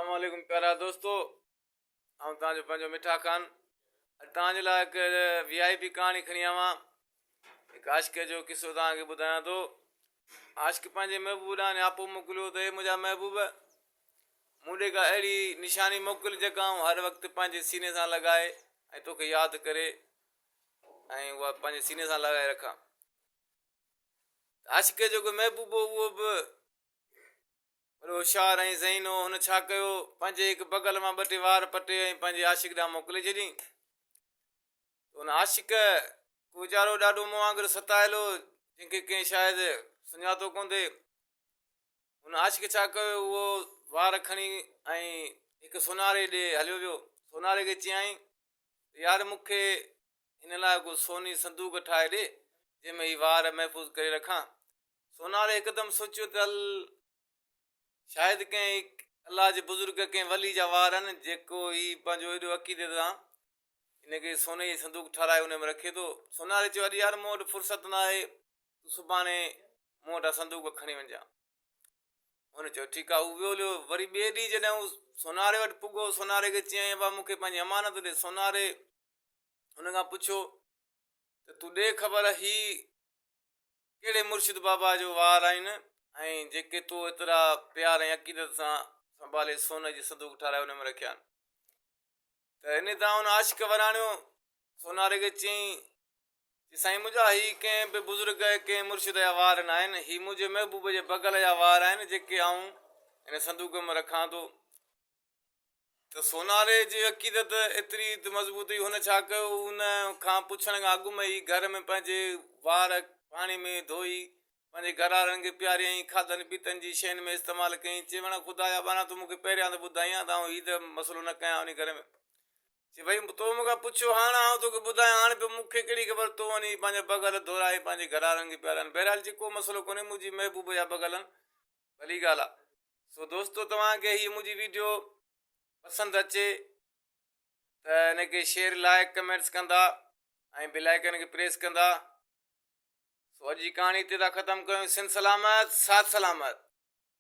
السلام عليڪم پيارا دوستو آئون توهان جو پنهنجو مٺا خان اڄ توهان جي لاء هڪ وي آء پي ڪهاڻي کڻي آيو آهيان هڪ عاشق جو قصو توهان کي ٻڌايان ٿو عاشق پنهنجي محبوب ڏانهن نياپو موڪليو ته اي منهنجا محبوب مون ڏي ڪا اهڙي نشاني موڪل جيڪا آئون هر وقت پنهنجي سيني سان لڳائي ۽ توکي ياد ڪري ۽ اها پنهنجي سيني سان لڳائي رکان عاشق جو جيڪو محبوب هو اهو به وڏو هوشيار ۽ ذهين هو. هن ڇا ڪيو، پنهنجي هڪ بغل مان ٻه ٽي وار پٽي ۽ پنهنجي عاشق ڏانهن موڪلي ڇڏيائين. ته ان عاشق ڪو ويچارو ڏاڍو مون وانگر ستايل هو، جنهن کي ڪنهن شايد سڃاتو ڪوندي. هن عاشق ڇا ڪيو، اهو وار کڻي ۽ هڪ سوناري ڏي هليو ويو. سوناري کي چيائين ته يار مون کي هن لاء ڪو سوني صندوق ٺاهي ڏي، جنهن ۾ هي وار محفوظ ڪري رکان. سوناري هڪدم سوچيو ته ال شايد ڪنهن الله جي بزرگ ڪنهن ولي جا وار آهن جيڪو هي پنهنجو ايڏو عقيدت سان ان کي سوني جي صندوق ٺهرائي ان ۾ رکي ٿو. سوناري چيو اڄ يار مون وٽ فرصت نه آهي تون سڀاڻي مون وٽان صندوق کڻي وڃجان. هن چيو ٺيڪ آهي هو ويو هليو وري ٻئي ڏينهن جڏهن هو سوناري وٽ پڳو سوناري کي چيائين ابا مون کي پنهنجي امانت ڏي سوناري هن کان پڇيو ته تون ڏي خبر هي ڪهڙي مرشد بابا جو وار آهن ۽ جيڪي تو ايترا پيار ۽ عقيدت سان سنڀالي سون جي صندوق ٺاهرائي ان ۾ رکيا آهن ته ان تان ان عاشق وراڻيو سوناري کي چيائين چي سائين منهنجا هي ڪنهن به بزرگ ڪنهن مرشد جا وار نه آهن هي منهنجي محبوب جي بغل جا وار آهن جيڪي آئون ان صندوق ۾ رکان ٿو ته سوناري جي عقيدت ايتري ته مضبوط هئي، هن ڇا ڪيو، ان کان پڇڻ کان اڳ ۾ ئي گهر ۾ پنهنجي وار پاڻي ۾ ڌوئي، پنهنجي گهر وارن کي پياريائين، کاڌن پيتن جي شين ۾ استعمال ڪيائين، چي وڻ خدا جا ٻانها تون مون کي پهريان ته ٻڌائين ها ته آئون هي ته مسئلو نه ڪيان انهي گهر ۾. چي ڀئي تو مون کان پڇيو هاڻ آئون توکي ٻڌايان هاڻ پيو مون کي ڪهڙي خبر تو وڃي پنهنجا بغل ڌورائي پنهنجي گهر وارن کي پياريا آهن، بهرحال چي ڪو مسئلو ڪونهي منهنجي محبوب جا بغل آهن، ڀلي ڳالهه آ. سو دوستو توهان کي هي منهنجي ويڊيو پسند اچي ته ان کي شيئر لائڪ ڪمينٽس ڪندا ۽ بيل آئيڪن کي پريس ڪندا. سو اڄ جي ڪهاڻي هتي ٿا ختم ڪيون. سنڌ سلامت ساٿ سلامت.